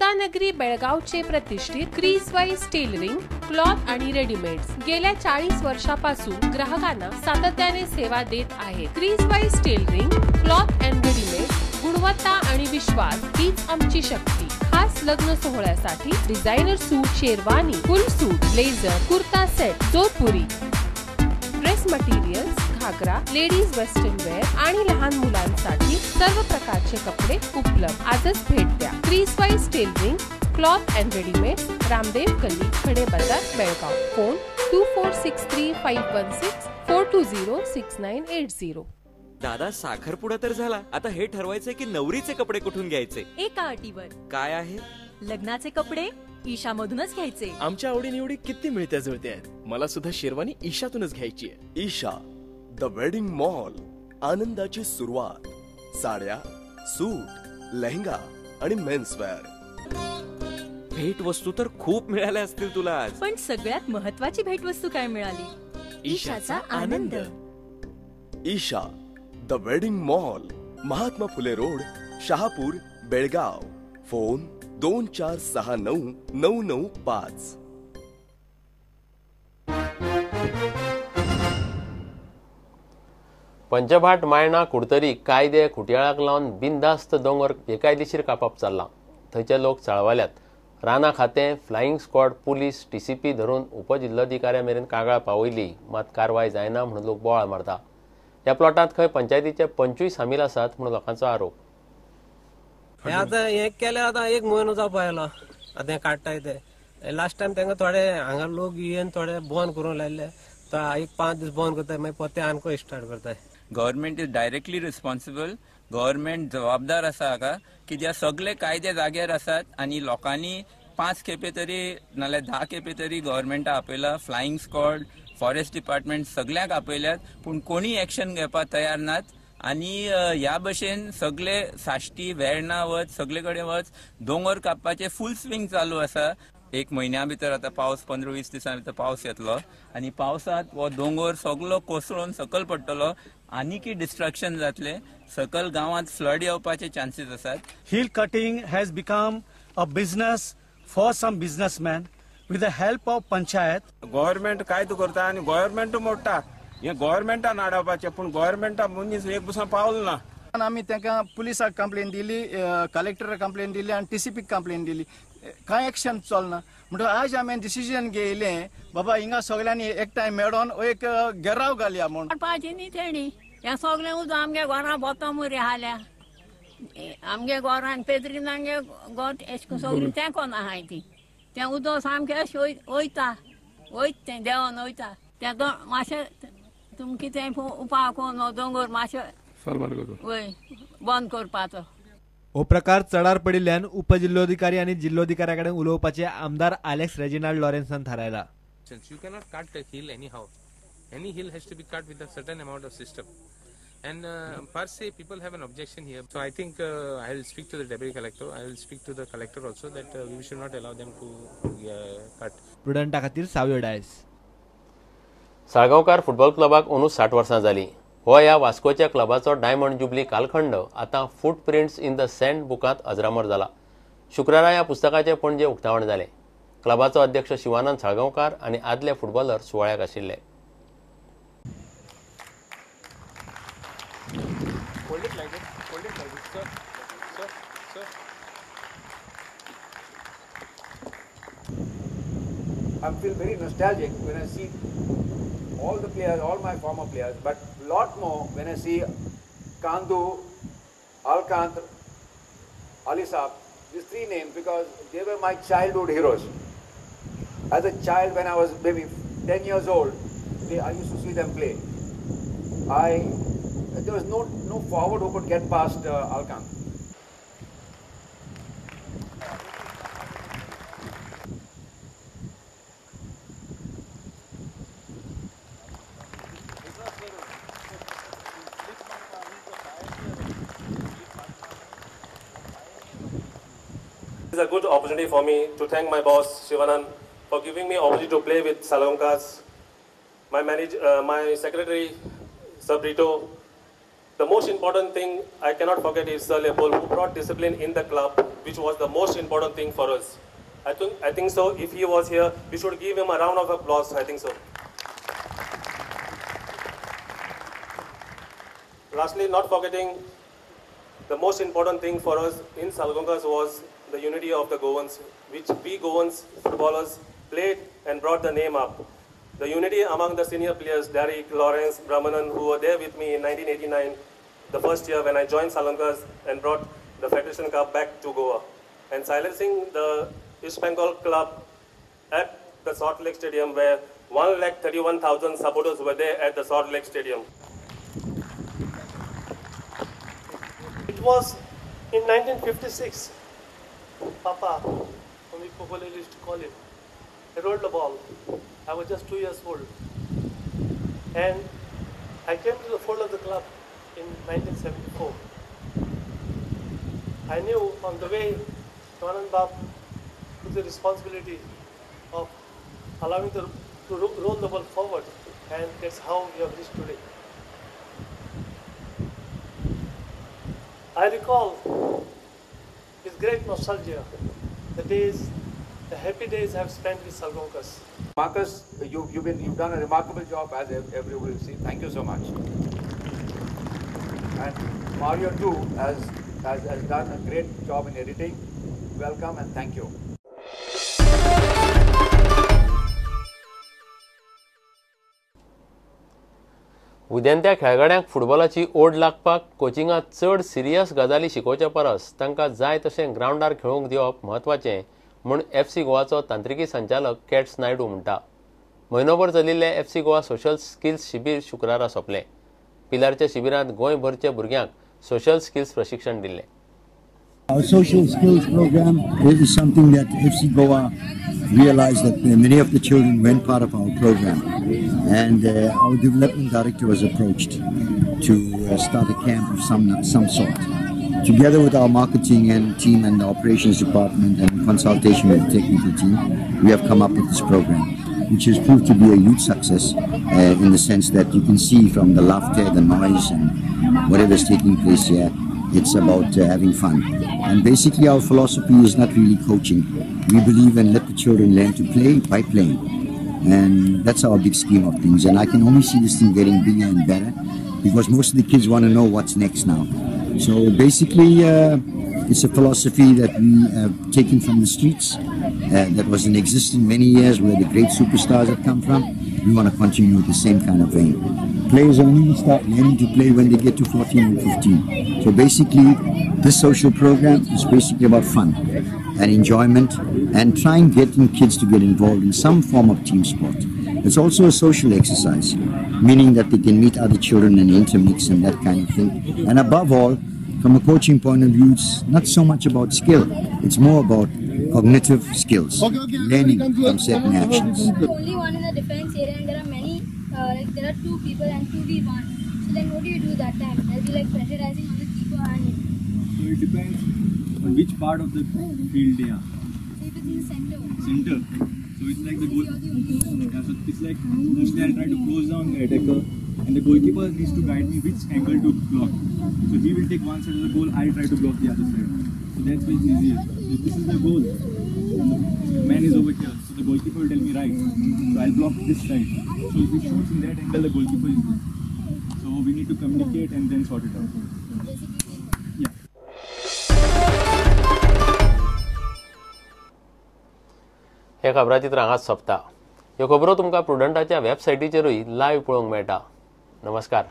एकतानगरी बेळगावचे प्रतिष्ठित क्रीजवाईज tailoring, cloth आणि readymades गेल्या 40 वर्षापासून ग्राहकांना सातत्याने सेवा देत आहे. क्रीजवाईज टेलरिंग, क्लॉथ अँड readymade, गुणवत्ता आणि विश्वास हीच आमची शक्ती. खास लग्न सोहळ्यासाठी designer suit, sherwani, full suit, blazer, kurta set, Jodhpuri dress materials, ghagra, ladies western wear आणि लहान मुलांसाठी सर्व प्रकारचे कपडे उपलब्ध. आजच भेट द्या creasewise tailoring, cloth and readymade, Ramdev गल्ली, खडे बाजार, बेळगाव. फोन 246351 642 06980. दादा, साखरपुडा तर झाला, आता हे ठरवायचंय की नवरीचे कपडे कुठून घ्यायचे. एका अटीवर. काय आहे? लग्नाचे कपडे ईशामधूनच घ्यायचे. आमच्या आवडीनिवडी किती मिळत्या जुळत्या आहेत. मला सुद्धा शेरवानी ईशातूनच घ्यायची आहे. ईशा the wedding mall, आनंदाची सुरुवात. साड्या, सूट, लेहंगा आणि मेन्सवेअर. भेटवस्तू तर खूप मिळाल्या असतील तुला आज. पण सगळ्यात महत्वाची भेटवस्तू काय मिळाली? ईशाचा आनंद. Isha the wedding mall, Mahatma Phule road, Shahapur, Belgaum. Phone 2469 995. Panchbhat Mayana Curtorim कायदे खुटयाळाक लावन बिनधास्त दोंगर बेकायदेशीर कापप चल्लां. थंयचे लोक चाळवल्यात. रानां खातें, फ्लायिंग स्क्वॉड, पुलीस, टीसीपी धरून उपजिल्लोधिकाऱ्या मेरेन कागाळ पावयली, मात कारवाय जायना म्हणून लोक बोवाळ मारता. ह्या प्लॉटांत खंय पंचायतीचे 25 हमील आसात म्हणून लोकांचो आरोप. हे आतां हें केलें, आतां एक म्हयनो जावपा आयलो, आतां हें काडटाय ते. लास्ट टायम तांकां थोडे हांगा लोक येवन थोडे बंद करूंक लायल्ले, तो एक 5 दीस बंद करताय, मागीर परते आनको स्टार्ट करताय. Government is directly responsible. Government जबाबदार आसा हाका, कित्याक सगळे कायदे जाग्यार आसात आनी लोकांनी 5 खेपे तरी नाल्यार 10 खेपे तरी गव्हर्मेंटा आपयला. फ्लायिंग स्क्वॉड, फॉरेस्ट डिपार्टमेंट सगळ्यांक आपयल्यात, पूण कोणी एक्शन घेवपाक तयार नात. आनी ह्या भशेन सगळे साश्टी, वेर्णा वच, सगळे कडेन वच, दोंगर कापपाचे फूल स्विंग चालू आसा. एक म्हयन्या भितर आतां पावस, 15-20 दिसां भितर पावस येतलो आनी पावसांत हो दोंगर सगलो कोसळून सकयल पडटलो, आनीकय डिस्ट्रक्शन जातलें. सकयल गांवांत फ्लड येवपाचे चान्सीस आसात. Hill cutting has become a business for some businessman with the help of panchayat. Government कायदो करता आनी गव्हर्मेंट मोडटा. हें गव्हर्मेंटान आडावपाचें, पूण गव्हर्मेंटा मनीस एक बसून पावलो ना. आमी तांकां पुलिसाक कंप्लेन दिली, कलेक्टराक कंप्लेन दिली आनी टीसीपीक कंप्लेन दिली. कांय एक्शन चलना. म्हणटकच आज आमी डिसिजन घेयलें, बाबा हिंगा सगळ्यांनी एकठांय मेळोन एक घेराव घालया म्हूण. काडपाची न्ही तेणी हें सगळें उदक आमगे घरां बोतो मुरे हाल्या, आमगे घरान पेद्रीन आमगे घर एश करून सगळीं तेंकोन आहाय ती. तें उदक सामकें अशें वयता वयता तें देंवन वयता. तें मातशें तुमी कितें उपाय करून हो दोंगर मातशें वय बंद करपाचो. हो प्रकार चडार पडिल्ल्यान उपजिल्लोधिकारी आनी जिल्लोधिकाऱ्या कडेन उलोवपाचें आमदार आलेक्स रेजिनाल्ड लॉरेन्सान थारायला. You cannot cut a hill anyhow. Any hill has to be cut with a certain amount of system. And per se, people have an objection here. So I think I will speak to the deputy collector. I will speak to the collector also that we should not allow them to cut. प्रुडंटा खातीर सावयो Dias. Salgaonkar football क्लबाक अंदू 60 वर्सां जालीं. हो ह्या वास्कोच्या क्लबाचो diamond jubilee कालखंड आतां footprints in the send बुकांत अजरामर जाला. शुक्रारा ह्या पुस्तकाचें पणजे उक्तावण जालें. क्लबाचो अध्यक्ष शिवानंद साळगांवकार आनी आदले फुटबॉलर सुवाळ्याक आशिल्ले. I feel very nostalgic when I see all the players, all my former players, but lot more when I see Kandu, Alcantara, Ali Saab, these three names, because they were my childhood heroes. As a child, when I was maybe 10 years old, I used to see them play. There was no forward who could get past Alcantara. It's a good opportunity for me to thank my boss Shivanand for giving me opportunity to play with Salgaonkars, my manager, my secretary Sabrito. The most important thing I cannot forget is Sir Leopold, who brought discipline in the club, which was the most important thing for us. I think so, if he was here, we should give him a round of applause, I think so. Lastly, not forgetting, the most important thing for us in Salgaonkars was the unity of the Goans, which we Goans footballers played and brought the name up. The unity among the senior players, Derek, Lawrence, Brahmanan, who were there with me in 1989, the first year when I joined Salgaonkars and brought the Federation Cup back to Goa. And silencing the East Bengal club at the Salt Lake Stadium, where 1,31,000 supporters were there at the Salt Lake Stadium. It was in 1956, Papa, whom we popularly used to call him, he rolled the ball. I was just 2 years old. And I came to the fold of the club in 1974. I knew on the way, Shivanand Bab took the responsibility of allowing to roll the ball forward, and that's how we have reached today. I recall with great nostalgia the days, the happy days I have spent with Salgaonkars. Marcus, you've done a remarkable job, as everybody will see. Thank you so much. And Mario too has done a great job in editing. Welcome and thank you. उदेंत्या खेळगड्यांक फुटबॉलाची ओड लागपाक कोचिंगांत चड serious गजाली शिकोवच्या परस तांकां जाय तशें ग्रावंडार खेळूंक दिवप म्हत्वाचें म्हूण एफसी गोवाचो तांत्रिकी संचालक कॅट्स नायडू म्हणटा. म्हयनोभर चलिल्लें एफसी गोवा सोशल स्किल्स शिबीर शुक्रारा सोंपलें. पिलारच्या शिबिरांत गोंयभरच्या भुरग्यांक सोशल स्किल्स प्रशिक्षण दिल्लें. Our social skills program is something that FC Goa realized that many of the children weren't part of our program, and our development director was approached to start a camp of some sort. Together with our marketing and team and the operations department and consultation with the technical team, we have come up with this program, which has proved to be a huge success in the sense that you can see from the laughter, the noise and whatever is taking place here, it's about having fun. And basically our philosophy is not really coaching. We believe in let the children learn to play by playing. And that's our big scheme of things. And I can only see this thing getting bigger and better because most of the kids want to know what's next now. So basically it's a philosophy that we have taken from the streets that was in existence many years, where the great superstars have come from. We want to continue with the same kind of vein. Players only start learning to play when they get to 14 and 15. So basically, this social program is basically about fun and enjoyment and trying getting kids to get involved in some form of team sport. It's also a social exercise, meaning that they can meet other children and intermix and that kind of thing. And above all, from a coaching point of view, it's not so much about skill, it's more about cognitive skills, learning from certain actions. Only one in the defense area, and there are many, like there are two people and 2v1. So then what do you do that time? They'll be like pressurizing on the keeper and you. So it depends on which part of the field they are. So if it's in the center. Center. So it's like the goal. Yeah, so it's like mostly I'll try to close down the attacker, and the goalkeeper needs to guide me which angle to block. So he will take one side of the goal, I'll try to block the other side. So that's why it's easier. If this is the goal, the man is over here, so the goalkeeper will tell me right. So I'll block this side. So if he shoots in that angle, the goalkeeper is good. So we need to communicate and then sort it out. Yeah. हे खबराचित्र हांगाच सोंपता. ह्यो खबरो तुमकां प्रुडंटाच्या वेबसायटीचेरूय live पळोवंक मेळटा. नमस्कार.